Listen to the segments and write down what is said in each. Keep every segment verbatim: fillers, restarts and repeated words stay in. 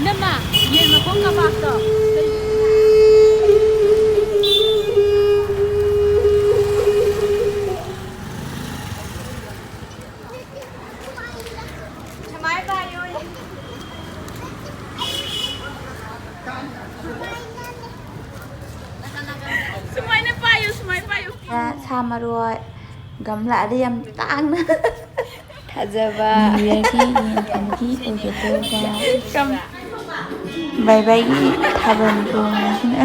ꯏꯅꯝꯃ, ꯌꯦꯟ ꯃꯈꯣꯡ ꯀꯕꯥꯕꯇꯣ꯫ ꯁꯨꯃꯥꯏ ꯄꯥꯏꯌꯣ꯫ ꯁꯨꯃꯥꯏꯅ ꯄꯥꯏꯌꯨ, ꯁꯨꯃꯥꯏꯅ ꯄꯥꯏꯌꯨ꯫ ꯁꯥ ꯃꯔꯣꯏ ꯒꯝꯂꯥꯗ ꯌꯥꯝ ꯇꯥꯡꯅ ꯊꯥꯖꯕ꯫ New Yearꯒꯤ ꯌꯦꯟ ꯊꯣꯡꯕꯒꯤ ꯑꯣꯏꯒꯗꯧꯕ꯫ ꯕꯥꯏ ꯕꯥꯏꯒꯤ ꯊꯥꯕꯜ ꯆꯣꯡꯕꯁꯤꯅ꯫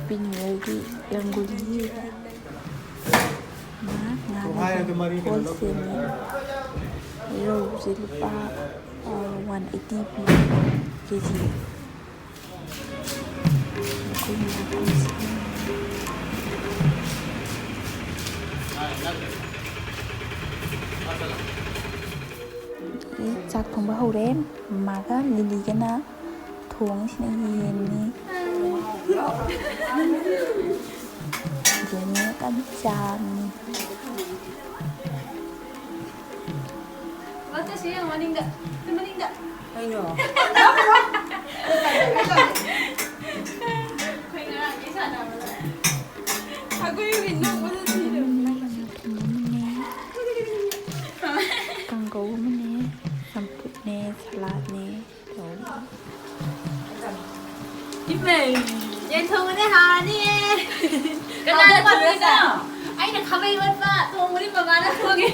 ꯄꯤꯅꯤꯡꯉꯥꯏꯒꯤ ꯔꯪꯒꯣꯂꯤ ꯉꯥ ꯉꯥ ꯍꯣꯜꯁꯦꯜꯅꯤ꯫ ꯔꯧꯁꯦ ꯂꯨꯄꯥ one eighty P K G. ꯆꯥꯛ ꯊꯣꯡꯕ ꯍꯧꯔꯦ꯫ ꯃꯃꯥꯒ ꯂꯤꯂꯤꯒꯅ ꯊꯣꯡꯉꯤꯁꯤꯅ ꯌꯦꯟꯅꯤ꯫ ꯌꯦꯟꯅꯦ ꯀꯟꯅ ꯆꯥꯕꯅꯤ꯫ ꯃꯁꯤ ꯌꯦꯡꯉꯣ ꯃꯅꯤꯡꯗ꯫ ꯁꯤ ꯃꯅꯤꯡꯗ꯫ ꯀꯩꯅꯣ? ꯑꯩꯈꯣꯏ ꯉꯔꯥꯡꯗꯩ ꯁꯥꯟꯅꯕꯗ꯫ ꯑꯩꯈꯣꯏ ꯍꯧꯖꯤꯛ ꯅꯣꯛꯄꯗ ꯁꯤꯔꯕꯅꯦ꯫ ꯀꯥꯡꯒꯧ ꯑꯃꯅꯦ, ꯆꯝꯐꯨꯠꯅꯦ, ꯁꯂꯥꯗꯅꯦ꯫ ꯏꯃꯩ! ꯌꯦꯟ ꯊꯣꯡꯕꯗꯤ ꯍꯥꯎꯔꯅꯤꯌꯦ! ꯀꯅꯥꯅ ꯍꯥꯎꯗꯧ ꯃꯥꯟꯕ꯭ꯔꯥ, ꯊꯣꯡꯉꯤꯅꯣ? ꯁꯥꯔ? ꯑꯩꯅ ꯈꯥꯕꯩ ꯑꯣꯠꯄ, ꯊꯣꯡꯕꯗꯤ ꯃꯃꯥꯅ ꯊꯣꯡꯉꯦ꯫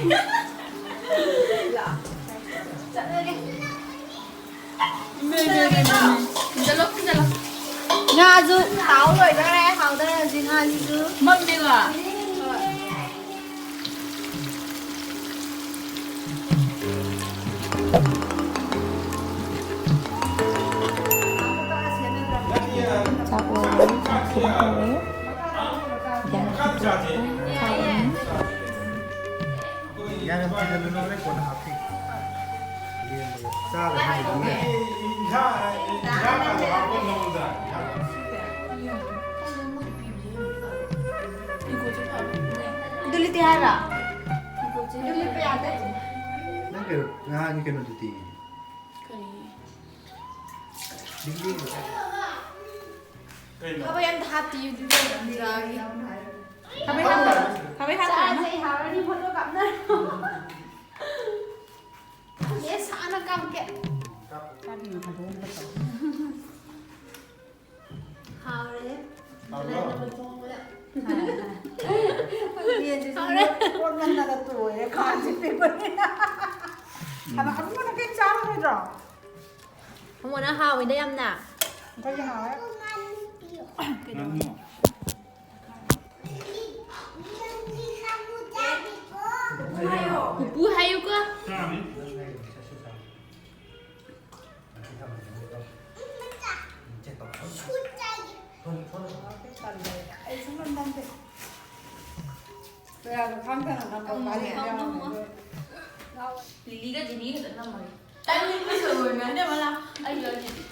ꯆꯠꯂꯒꯦ꯫ ꯏꯃꯩ, ꯏꯃꯩ, ꯏꯃꯩ, ꯏꯃꯩ꯫ ꯈꯨꯝꯖꯜꯂꯣ, ꯈꯨꯝꯖꯜꯂꯣ꯫ ꯉꯥꯁꯨ ꯇꯥꯎ ꯂꯣꯏꯗꯣꯔꯦ, ꯍꯥꯎꯗꯣꯔꯦ ꯍꯧꯖꯤꯛ ꯉꯥꯁꯤꯁꯨ꯫ ꯃꯝꯃꯦꯀꯣ? ꯍꯣꯏ꯫ ꯆꯥꯛ ꯂꯣꯏꯔꯦ, ꯆꯥꯛ ꯊꯤꯕ ꯍꯧꯔꯦ꯫ ꯌꯥꯝ ꯊꯤꯕ ꯆꯥꯔꯅꯤ꯫ ꯌꯥꯝ ꯌꯥꯝ ꯊꯤꯖꯤꯜꯂꯨꯅꯨ, ꯍꯣꯔꯦꯟ ꯀꯣꯟꯅ ꯍꯥꯞꯀꯦ꯫ ꯂꯦꯝꯕꯗꯣ ꯆꯥꯕ ꯍꯦꯟꯕꯗꯨꯅ꯫ ꯏꯟꯖꯥꯡ, ꯏꯟꯖꯥꯡ ꯀꯥꯗꯣ ꯍꯥꯞꯄ ꯉꯝꯗ꯭ꯔꯥ? ꯏꯟꯖꯥꯡ ꯀꯥꯗꯣ꯫ ꯗꯨꯂꯤꯇꯤ ꯍꯥꯏꯔꯣ? ꯗꯨꯂꯤꯠꯄ ꯌꯥꯗꯦ꯫ ꯅꯪ ꯀꯩꯅꯣ, ꯅꯍꯥꯟꯒꯤ ꯀꯩꯅꯣꯗꯨꯗꯤ? ꯀꯔꯤ? ꯕꯤꯡꯕꯤꯡꯗꯣ꯫ ꯀꯩꯅꯣ? ꯈꯥꯕꯩ ꯑꯝꯇ ꯍꯥꯞꯇꯤꯌꯦ, ꯑꯗꯨꯗꯤ ꯌꯥꯝ ꯆꯥꯒꯦ꯫ ꯈꯥꯕꯩ ꯍꯥꯞꯄ꯭ꯔꯣ? ꯈꯥꯕꯩ ꯍꯥꯞꯄ꯭ꯔꯣ? ꯆꯥꯁꯦ, ꯍꯥꯎꯔꯅꯤ, ꯐꯣꯇꯣ ꯀꯥꯞꯅꯔꯣ꯫ ꯈꯪꯗꯦ, ꯁꯥꯅ ꯀꯥꯞꯀꯦ꯫ ꯆꯥꯛ ꯌꯦꯡ ꯊꯥꯗꯣꯛꯑꯝꯕ ꯇꯧ꯫ ꯍꯥꯎꯔꯦ꯫ ꯍꯥꯎꯕ꯭ꯔꯣ? ꯌꯦꯟꯁꯤꯁꯨ ꯍꯥꯎꯔꯦ꯫ ꯀꯣꯠꯃꯟꯗꯅ ꯇꯣꯏꯔꯦ, ꯈꯥꯡꯁꯤ ꯄꯤꯛꯄꯅꯤꯅ꯫ ꯎꯝ꯫ ꯍꯥꯏꯕ, ꯑꯕꯨꯡꯉꯣꯅ ꯀꯩꯝ ꯆꯥꯔꯔꯣꯏꯗ꯭ꯔꯣ? ꯑꯕꯨꯡꯉꯣꯅ ꯍꯥꯎꯋꯤꯗ ꯌꯥꯝꯅ꯫ ꯑꯩꯈꯣꯏꯗꯤ ꯍꯥꯎꯔꯦ꯫ ꯉꯥꯅꯨ꯫ ꯄꯨꯄꯨ ꯍꯥꯏꯌꯨꯀꯣ꯫ ꯑꯩ ꯁꯨꯡꯅꯝ ꯅꯝꯗꯦ꯫ ꯀꯌꯥꯗ ꯈꯪꯗꯅ ꯅꯝꯕ ꯅꯝꯃꯣ, ꯃꯥꯜꯂꯦ꯫ ꯅꯝꯃꯣ, ꯅꯝꯃꯣ꯫ ꯂꯤꯂꯤꯒ ꯖꯤꯅꯤꯒ ꯈꯛꯇ ꯅꯝꯃꯒꯦ꯫ ꯇꯥꯏꯃꯤꯡ ꯂꯣꯏꯁꯜꯂꯣꯏ, ꯃꯦꯝ꯫ ꯑꯩꯁꯨ, ꯑꯩꯁꯨ꯫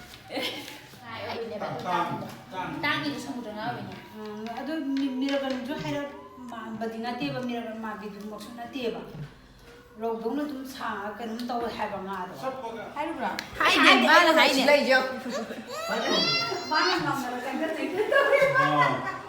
ꯇꯥꯡ, ꯇꯥꯡ꯫ ꯇꯥꯡꯉꯤꯗꯣ ꯁꯃꯨꯗ꯭ꯔ ꯉꯥ ꯑꯣꯏꯕꯩꯅꯦ꯫ ꯎꯝ, ꯑꯗꯨ ꯃꯤ-, ꯃꯤꯔꯥꯕꯟꯁꯨ ꯍꯥꯏꯔꯞ ꯃꯥꯟꯕꯗꯤ ꯅꯠꯇꯦꯕ, ꯃꯤꯔꯥꯕꯟ ꯃꯥꯟꯕꯤꯗꯨꯃꯛꯁꯨ ꯅꯠꯇꯦꯕ꯫ ꯔꯧꯗꯧꯅ ꯑꯗꯨꯝ ꯁꯥꯡꯉ ꯀꯩꯅꯣꯝ ꯇꯧꯋꯦ ꯍꯥꯏꯕ ꯉꯥꯗꯣ꯫ ꯍꯥꯏꯔꯨꯕ꯭ꯔꯥ? ꯍꯥꯏꯗꯦ, ꯃꯥꯅ ꯍꯥꯏꯅꯦ꯫ ꯃꯥꯅ ꯉꯝꯗꯅ ꯆꯪꯖꯟꯅꯩ꯫ ꯑꯥ꯫